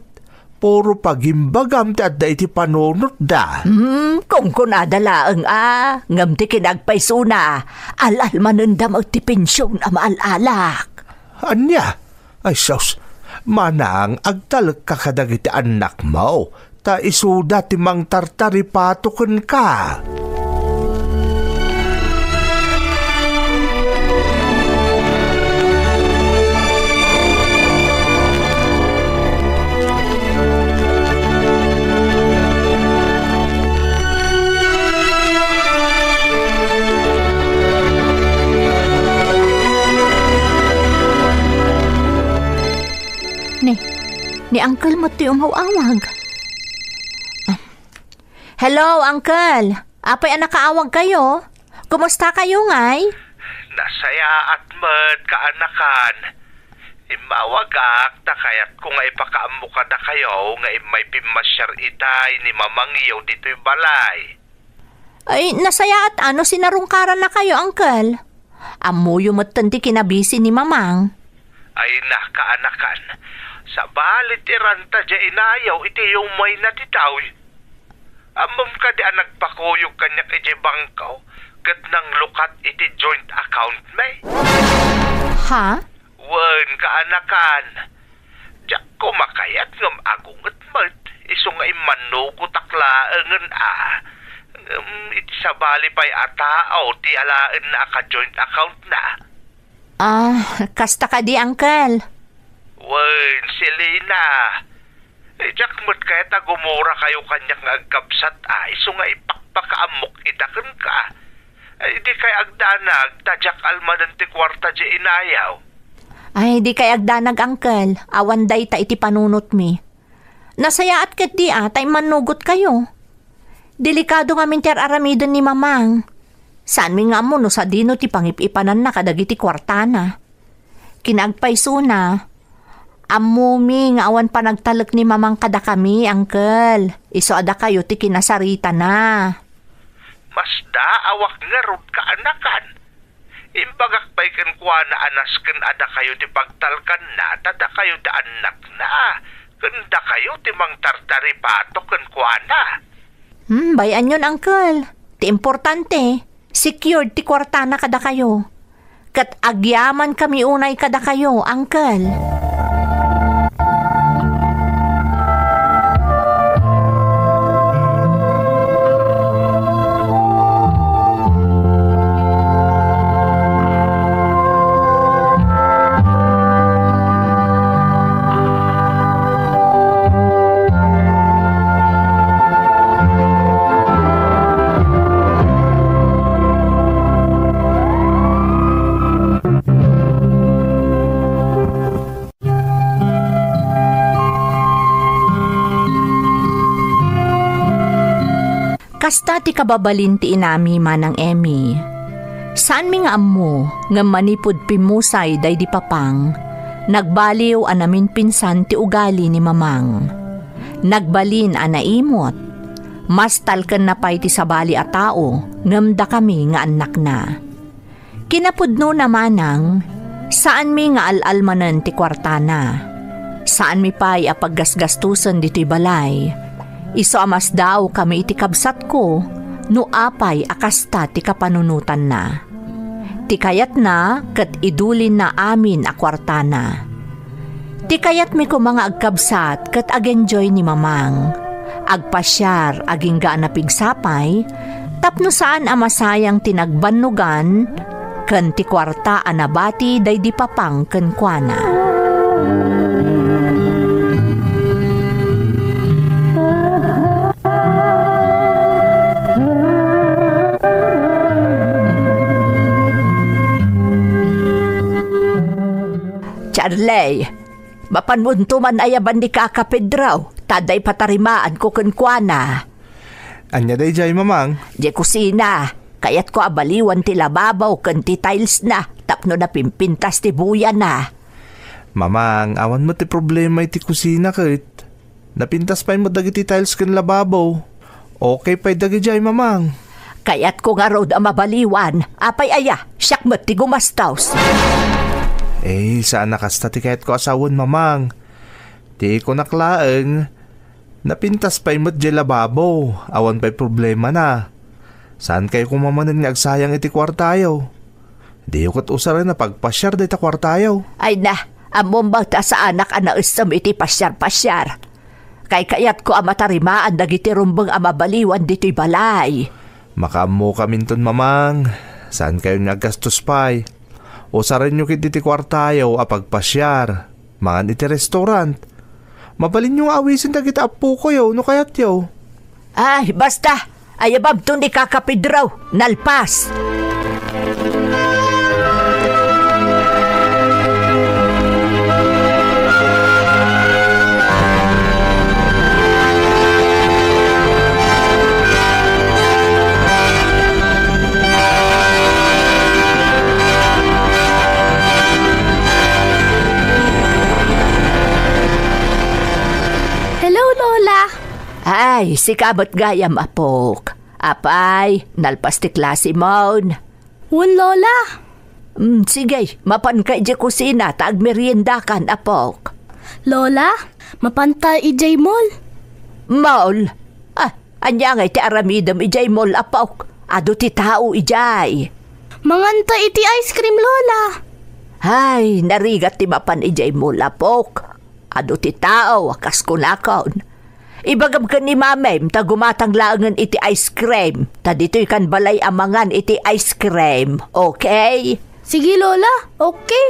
Puro pagimbagam ti adda iti panunotda. Hmm, kunkunada laeng a, ngem ti kinagpaysona, al-almanenda met ti pension a maal-alak. Ania? Ay sus, Manang, agtalekka kadagiti annakmo, ta isuda ti mangtartaripato kenka. Ni, ni Uncle met ti umaw-awag. Hello, Uncle. Apay a nakaawag kayo? Kumusta kayo, ngay? Nasayaat met, kaanakan. Immawagak ta kayatko nga ipakaammo kadakayo nga immay pimmasiar itay ni mamangyo ditoy balay. Ay, nasayaat a no sinarungkaranna kayo, Uncle. Ammoyo metten ti kinabisi ni Mamang. Ay na, kaanakan. Sabali ti ranta diay inayaw iti yumayna ti dawi. Ammom kadi a nagpakuyog kaniak idiay bangko ket nanglukat iti joint account mi? Ha? Wen, kaanakan. Diak koma kayat ngem agunget met, isu nga immannugotak laengen a. Ngem iti sabali pay a tao ti alaenna a ka-joint accountna. Ah, kasta kadi, Uncle? Wen, Selina. Eh, diak met kayat a gumura kayo kaniak nga agkabsat a, isu nga ipakpakaammok ida kenka. Ay, dikay agdanag, ta diak almanen ti kuarta diay inayaw. Ay, dikay agdanag, Uncle. Awan dayta iti panunotmi. Nasayaat ketdi a, ta immannugot kayo. Delikado ngamin ti ar-aramiden ni Mamang. Saanmi nga ammo no sadino ti pangip-ipananna kadagiti kuartana. Kinagpaysona, ammomi nga awan panagtalek ni Mamang kadakami, Uncle. Isu a dakayo ti kinasaritana. Masdaawak ngarud, kaanakan. Imbagak pay kenkuana a nasken a dakayo ti pagtalkanna, ta dakayo ti annakna, ken dakayo ti mangtartaripato kenkuana. Hmm, bay-anyon, Uncle. Ti importante, secured ti kuartana kadakayo. Ket agyamankami unay kadakayo, Uncle. Kasta ti kababalin ti inami, Manang Emmy. Saanmi nga ammo, ngem manipud pimmusay daydi papang, nagbaliw a naminpinsan ti ugali ni Mamang. Nagbalin a naimot. Mastalkenna pay ti sabali a tao, ngem dakami nga annakna. Kinapudnona, Manang, saanmi nga al-almanen ti kuartana. Saanmi pay a paggasgastusen ditoy balay. Isu a masdaawkami iti kabsatko no apay a kasta ti kapanunotanna. Ti kayatna ket idulinna amin a kuartana. Ti kayatmi koma nga agkabsat ket agenjoy ni Mamang. Agpasiar agingga a napigsa pay, tapno saan a masayang ti nagbannogan ken ti kuarta a nabati daydi papang kenkuana. Charley, mapanmonto man ayaban ni Kaka Pedro, ta adda ipatarimaanko kenkuana. Ania daydiay, Mamang? Diay kusina, kayatko a baliwan ti lababo ken ti tilesna tapno napimpintas ti buyana. Mamang, awan met ti problema iti kusina ket. Napintas pay met dagiti tiles ken lababo. Okay pay dagidiay, Mamang. Kayatko ngarud a mabaliwan. Apay aya, siak met ti gumastos. Eh, saan a kasta ti kayatko a sawen, Mamang. Ti kunak laeng, napintas pay met diay lababo. Awan pay problemana. Saankayo koma manen nga agsayang iti kuartayo. Diyo ket usaren a pagpasiar dayta kuartayo. Ay na, ammom met a saanak a naessem iti pasiar-pasiar. Kaykayatko a matarimaan dagiti rumbeng a mabaliwan ditoy balay. Makaammokaminton, Mamang. Saankayon nga aggastos pay. Usarenyo ketdi ti kuartayo a pagpasiar. Mangan iti restaurant. Mabalinyo nga awisen dagiti appokoyo no kayatyo. Ay, basta! Ayababton ni Kaka Pedro, nalpas! Hello, Lola! Ay, sika met gayam, apok. Apay, nalpas ti klasemon? Wen, Lola. Mm, sige, mapanka idiay kusina ta agmeriendakan, apok. Lola, mapanta idiay mall. Mall? Ah, ania ngay ti aramidem idiay mall, apok? Adu ti tao idiay. Manganta iti ice cream, Lola. Ay, narigat ti mapan idiay mall, apok. Adu ti tao a kas kunakon. Ibagam ken ni mamem ta gumatang laengen iti ice cream, ta ditoy kan balay a mangan iti ice cream, okay? Sige, Lola. Okay.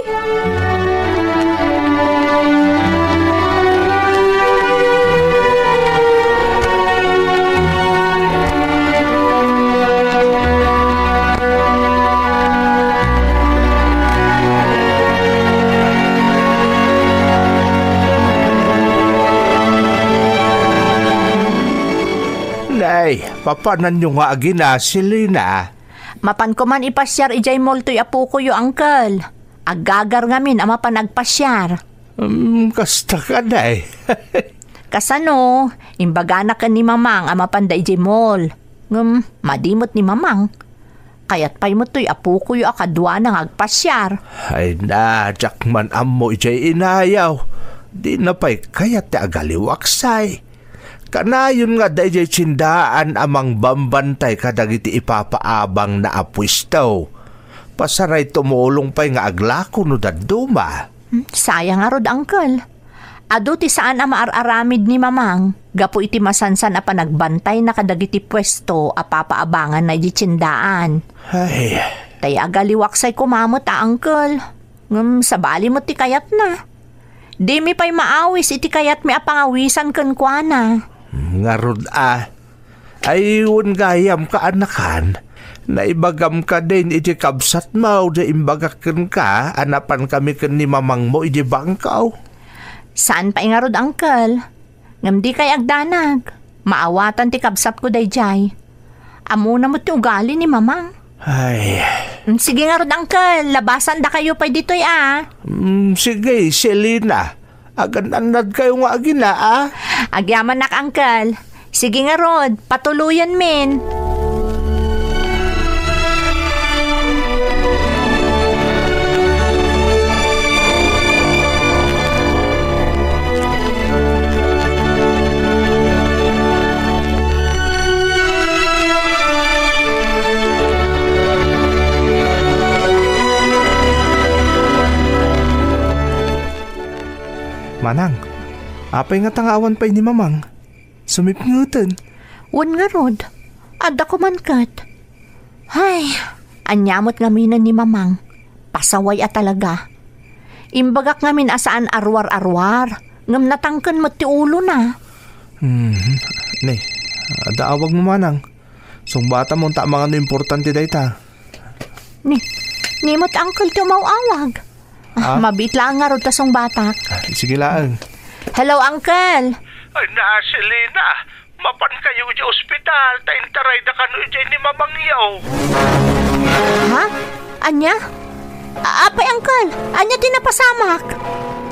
Nay, papananyo nga agina, Selena? Mapanko man ipasiar idiay mall toy apokoyo, uncle. Aggagar ngamin a mapan agpasiar. Hmm, kasta ka, Nay. Kasano, imbagana ken ni Mamang a mapanda idiay mall. Ngem, madi met ni Mamang. Kayat pay met toy apokoyo a kaduana nga agpasiar. Ay na, diak man ammo idiay inayaw. Dina pay kayat ti agaliwaksay. Kanayon nga adda idiay tiendaan a mangbambantay kadagiti ipapaabangna a puesto. Pasaray tumulong pay nga aglako no dadduma. Hmm, sayang ngarud, uncle. Adu ti saan a maar-aramid ni Mamang gapu iti masansan a panagbantayna kadagiti puesto a papaabanganna idiay tiendaan. Ay. Tay agaliwaksay koma met a, uncle. Ngem sabali met ti kayatna. Dimi pay maawis iti kayatmi a pangawisan kenkuana. Ngarud a, ay, wen gayam kaanakan, naibagam kadin iti kabsatmo, di imbagak kenka a napankami ken ni mamangmo iti bangko? Saan pay ngarud, uncle. Ngem dikay agdanag. Maawatan ti kabsatko daydiay. Ammona met ti ugali ni Mamang. Ay. Mm, sige ngarud, Uncle, labasan dakayo pay ditoy, a. Mm, sige, Selena. Agan-annad kayo nga agina, a? Agyamanak, Uncle. Sige ngarud, patuloyen min. Manang, apay ngata nga awan pay ni Mamang? Sumipngeten. Wen ngarud, adda koma ket. Hay, ania met ngamin ni Mamang? Pasaway a talaga. Imbagak ngamin a saan a ruar-aruar, ngem natangken met ti ulona. Mhm. Ne, adda awagmo, Manang. Sungbatam ta amangan no importante dayta. Ni, ni met Uncle ti umaw-awag. Ah, ah? Mabiit laeng ngarud ta sungbatak. Sige laeng. Hello, Uncle. Ay, na, Selena. Mapan kayo idiay ospital, ta intarayda kano idiay ni Mamangyo. Ha? Ania? A-, apay, Uncle? Ania ti napasamak?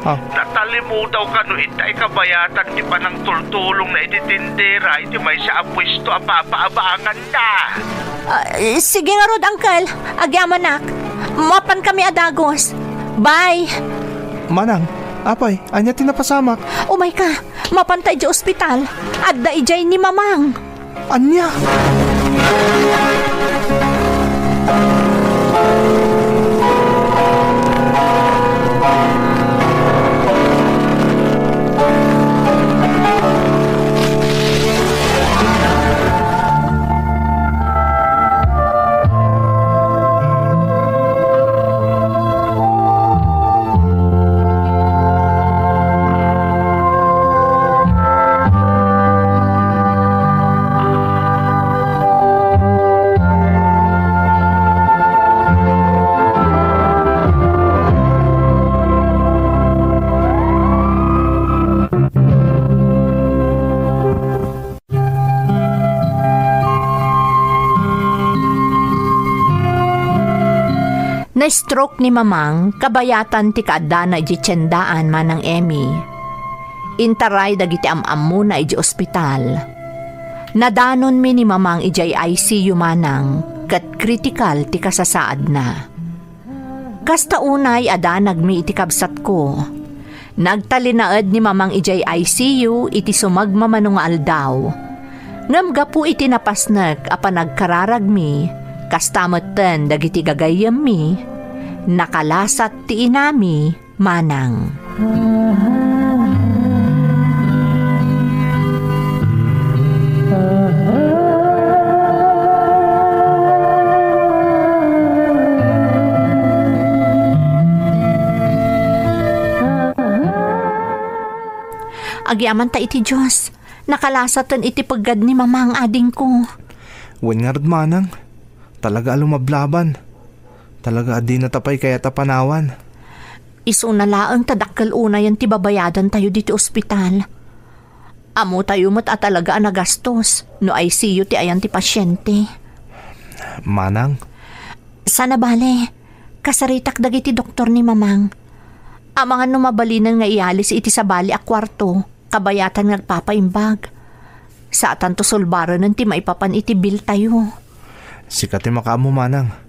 Ah. Natalimudaw kano ita ikabayatan ti panangtultulongna iti tindera iti maysa a puesto a papaabanganda. Ah, sige ngarud, Uncle. Agyamanak. Mapan kami a dagus. Bye. Manang, apay, ania ti napasamak? Umay ka. Mapanta idiay ospital. Adda idiay ni Mamang. Ania? Na-stroke ni Mamang kabayatan ti kaaddana idiay tiendaan, Manang Emmy. Intaray dagiti am-ammona idiay ospital. Nadanonmi ni Mamang idiay I C U, Manang, ket kritikal ti kasasaadna. Kasta unay a danagmi iti kabsatko. Nagtalinaed ni Mamang idiay I C U iti sumagmamano nga aldaw. Ngem gapu iti napasnek a panagkararagmi, kasta metten dagiti gagayyemmi, nakalasat ti inami, Manang. Agyamanta iti Dios, nakalasaten iti peggad ni Mamang, adingko. Wen ngarud, Manang, talaga a lumablaban. Talaga a dinata pay kayat a panawan. Isuna laeng ta dakkel unayen ti babayadantayo ditoy ospital. Ammotayo met a talaga a nagastos no I C U ti ayan ti pasiente. Manang? Saan a bale, kasaritak dagiti doktor ni Mamang. Amangan no mabalinen nga iyalis iti sabali a kuarto, kabayatan nga agpapaimbag. Saatanto sulbarenen ti maipapan iti bill tayo. Sika ti makaammo, Manang.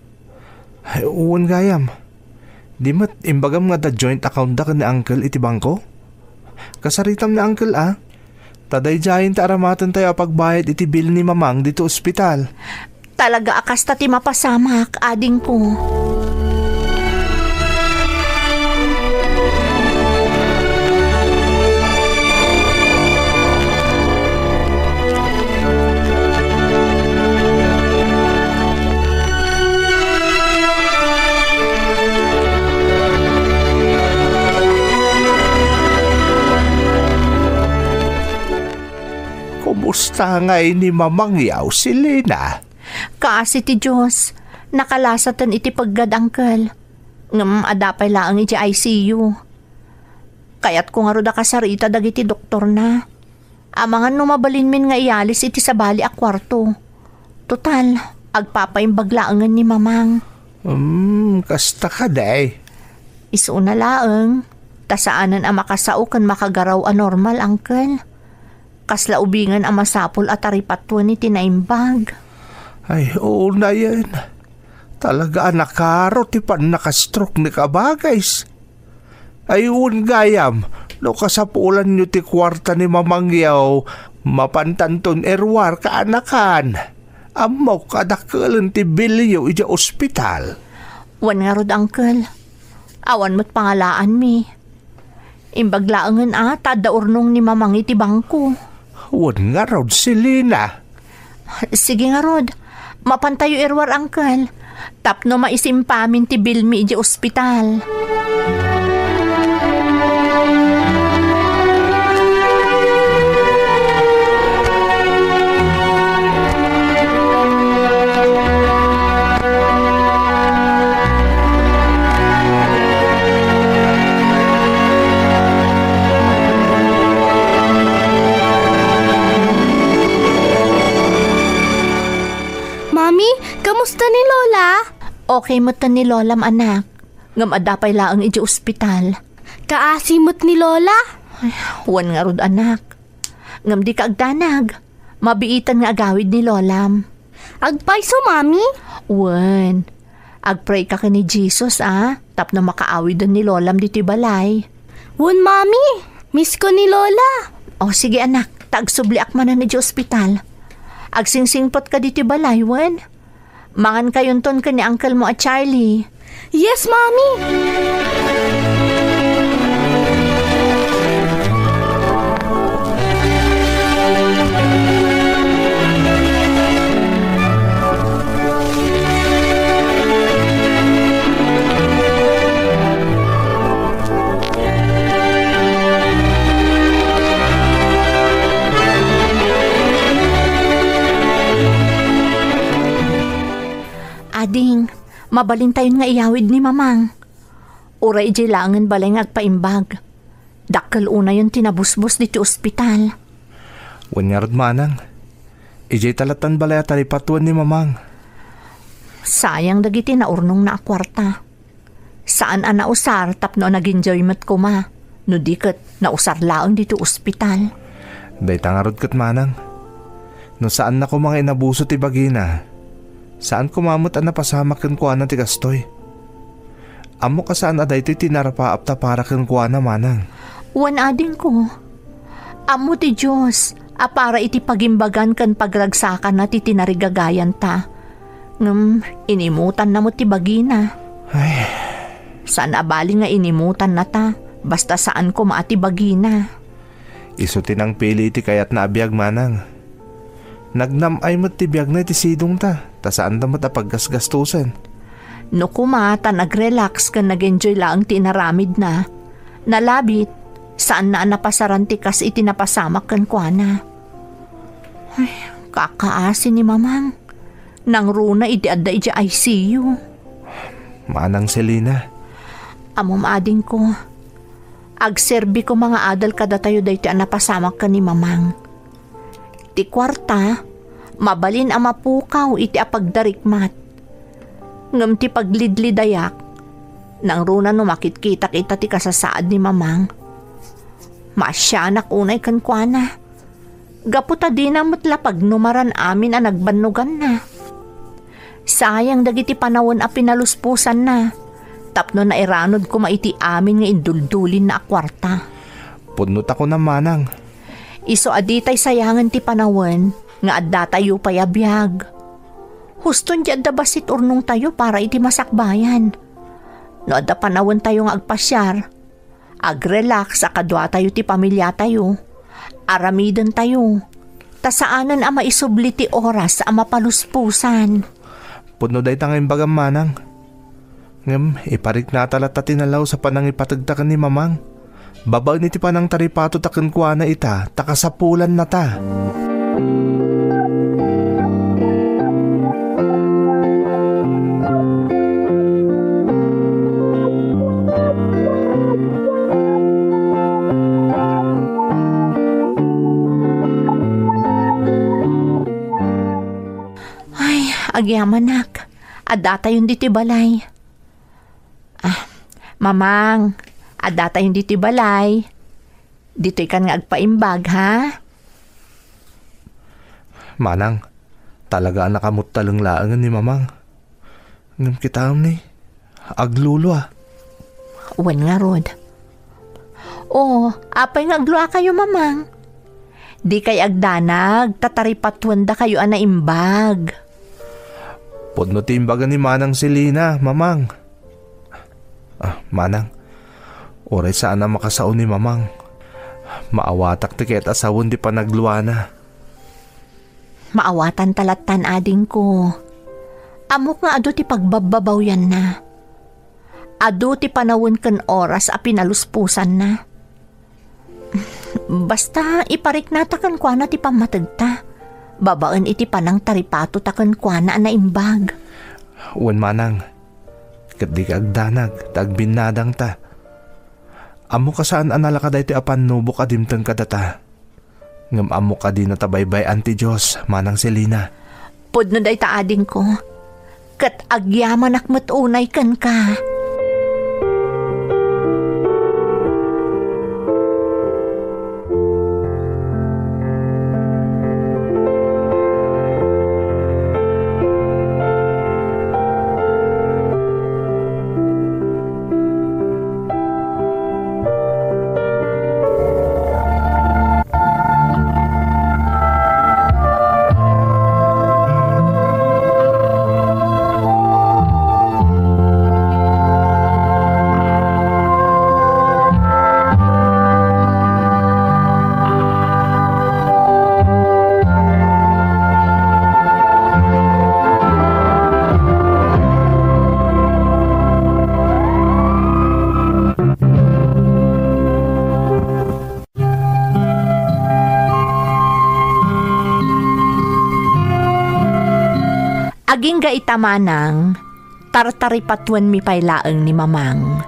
Ay, wen gayam. Di met imbagam nga adda joint account da ken ni Uncle iti bangko? Kasaritam ni Uncle, a? Ta daydiayen ti aramatentayo a pagbayad iti bill ni Mamang ditoy ospital. Talaga a kasta ti mapasamak, adingko. Kumusta ngay ni Mamang, Selena? Kaasi ti Dios, nakalasaten iti peggad, Uncle. Ngem adda pay laeng iti I C U. Kayatko ngarud a kasarita dagiti doktorna. Amangan no mabalinmin nga iyalis iti sabali a kuarto. Total, agpapaimbag laengen ni Mamang. Hmm, kasta kadi. Isuna laeng, ta saanen a makasao ken makagaraw a normal, Uncle. Kasla ubingen a masapul a taripatuen iti naimbag. Ay, unayen. Talaga a nakaro ti pannaka-stroke ni Kabagis. Ay, wen gayam, no kasapulanyo ti kuarta ni Mamangyaw, mapantanton iruar kaanakan. Ammok a dakkelen ti bilyo idiay ospital. Wen ngarud, Uncle. Awan met pangalaanmi. Imbag laengen a ta adda urnong ni Mamang iti bangko. Wen ngarud, Selina. Sige ngarud, mapantayo iruar, Uncle, tapno maisimpamin ti bilmi idiay ospital. Mami, kamusta ni Lola? Okay met ni Lolam, anak. Ngem adda pay laeng idiay ospital. Kaasi met ni Lola? Ay, wen ngarud, anak. Ngem dika agdanag. Mabiitan nga agawid ni Lolam. Agpayso, Mami? Wen. Agpray ka ken ni Jesus, a, tapno makaawiden ni Lolam ditoy balay. Wen, Mami. Miss ko ni Lola. O, sige, anak. Ta agsubliak manen idiay ospital. Agsingsingpet ka ditoy balay, wen? Mangan kayonton ken ni uncle mo a Charlie. Yes, Mami! Ading, mabalintayon nga iyawid ni Mamang. Uray idiay laengen balay nga agpaimbag. Dakkel unayen ti nabusbos ditoy ospital. Wen ngarud, manang. Idiay ta lattan balay a taripatuen ni Mamang. Sayang dagiti naurnongna a kuarta. Saan a nausar tapno nag-enjoy met koma. No di ket, nausar laeng ditoy ospital. Dayta ngarud ket, manang. No saanna koma nga inabuso ti bagina, saan koma met a napasamak kenkuana ti kastoy. Ammok a saan a daytoy ti narapaapta para kenkuana, manang. Wen, adingko. Ammo ti Dios a para iti pagimbagan ken pagragsakanna ti tinarigagayanta. Ngem inimutanna met ti bagina. Ay. Saan a bali nga inimutannata, basta saan koma a ti bagina. Isu ti nangpili iti kayatna a biag, manang. Nagnam-ay met ti biagna iti sidongta, ta saanda met a paggasgastosen. No koma ta nag-relax ken nag-enjoy laeng ti inaramidna, nalabit, saanna a napasaran ti kas iti napasamak kenkuana. Ay, kakaasi ni Mamang. Nangruna idi adda idiay I C U. Manang Selina. Ammom, adingko. Agserbi koma nga adal kadatayo daytoy a napasamak ken ni Mamang. Ti kuarta, mabalin a mapukaw iti apagdarikmat. Ngem ti paglidlidayak, nangruna no makitkitak ita ti kasasaad ni Mamang. Maasianak unay kenkuana. Gapu ta dina met la pagnumaran amin a nagbannoganna. Sayang dagiti panawen a pinalusposanna, tapno nairanod koma iti amin nga induldulinna a kuarta. Pudno ta kunam, manang. Isu a ditay sayangen ti panawen nga addatayo pay a biag. Huston ti adda bassit urnongtayo para iti masakbayan. No adda panawentayo nga agpasiar, agrelax a kaduatayo ti pamiliatayo, aramidentayo, ta saanen a maisubli ti oras a mapalusposan. Pudno dayta nga imbagam, manang. Ngem ipariknata latta ti nalaus a panangipategta ken ni Mamang, babaen iti panangtaripatota kenkuana ita ta kasapulannata. Agyamanak, addatayon ditoy balay. Ah, Mamang, addatayon ditoy balay. Ditoykan nga agpaimbag, ha? Manang, talaga a nakamuttaleng laengen ni Mamang. Ngem kitaem ni, aglulua. Wen ngarud. O, apay nga agluakayo, Mamang? Dikay agdanag, ta taripatuendakayo a naimbag. Pudno ti imbaga ni Manang Selina, Mamang. Ah, Manang, uray saan a makasao ni Mamang, maawatak ti ket a sawen ti panagluana. Maawatanta lattan, adingko. Ammok nga adu ti pagbabbabawianna. Adu ti panawen ken oras a pinalusposanna. Basta, ipariknata kenkuana ti pammategta, babaen iti panangtaripatota kenkuana a naimbag. Wen, Manang, ket dika agdanag ta agbinnadangta. Ammok a saan a nalaka daytoy a pannubok a dimteng kadata. Ngem ammok a dinata baybay-an ti Dios, Manang Selina. Pudno dayta, adingko, ket agyamanak met unay kenka. Agingga ita, Manang, tartaripatuenmi pay laeng ni Mamang.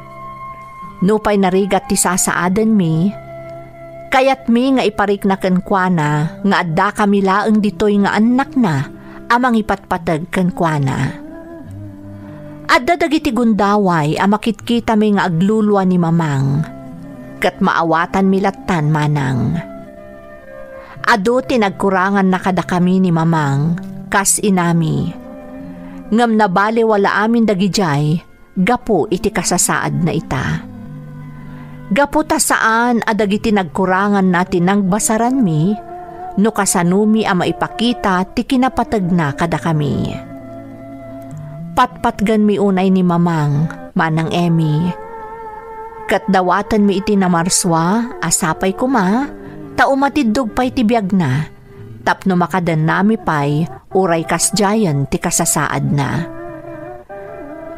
Nupay narigat ti sasaadenmi, kayatmi nga iparikna kenkuana nga addakami laeng ditoy nga annakna a mangipatpateg kenkuana. Adda dagiti gundaway a makitkitami nga aglulua ni Mamang, ket maawatanmi lattan, Manang. Adu ti nagkuranganna kadakami ni Mamang, kas inami. Ngem nabaliwala amin dagidiay gapu iti kasasaadna ita. Gapu ta saan a dagiti nagkuranganna ti nangbasaranmi, no kasanomi a maipakita ti kinapategna kadakami. Patpatgenmi unay ni Mamang, Manang Emmy. Ket dawatenmi iti namarsua a sapay koma, ta umatiddog pay ti biagna, tapno makadennami pay uray kasdiayen ti kasasaadna.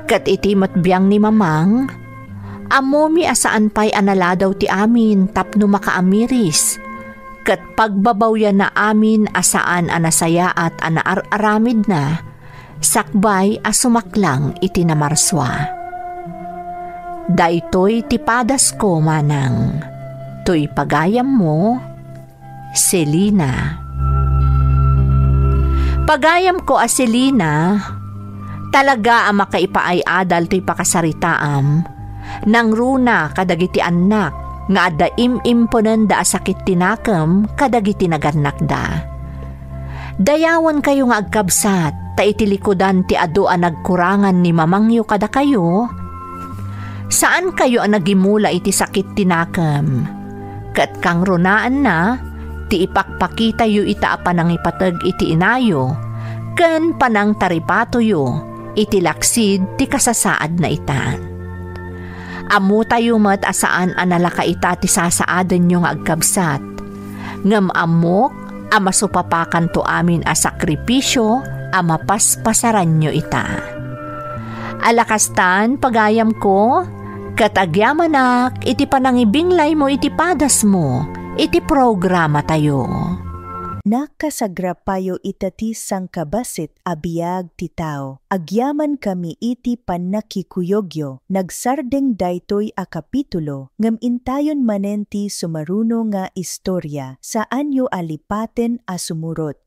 Ket iti met biang ni Mamang, ammomi a saan pay a naladaw ti amin tapno makaamiris, ket pagbabawianna amin a saan a nasayaat a naar-aramidna, sakbay a sumaklang iti namarsua. Daytoy ti padasko, Manang. Toy pagayammo, Selina. Pagayamko a Selina, talaga a makaipaay-adal toy pakasaritaam. Nangruna kadagiti annak nga adda im-imponenda a sakit ti nakem kadagiti nagannakda. Dayawenkayo nga agkabsat, ta iti likudan ti adu a nagkurangan ni mamangyo kadakayo, saankayo a nagimula iti sakit ti nakem. Ket kangrunaanna ti ipakpakitayo ita a panangipateg iti inayo ken panangtaripatoyo iti laksid ti kasasaadna ita. Ammotayo met a saan a nalaka ita ti sasaadenyo nga agkabsat, ngem ammok a masupapakanto amin a sakripisio a mapaspasaranyo ita. Ala kastan, pagayamko, ket agyamanak iti panangibinglaymo iti padasmo iti programatayo. Nakasagrapayo ita ti sangkabassit a biag ti tao. Agyamankami iti pannakikuyogyo. Nagsardeng daytoy a kapitulo, ngem intayon manen ti sumaruno nga istoria. Saanyo a lipaten a sumurot.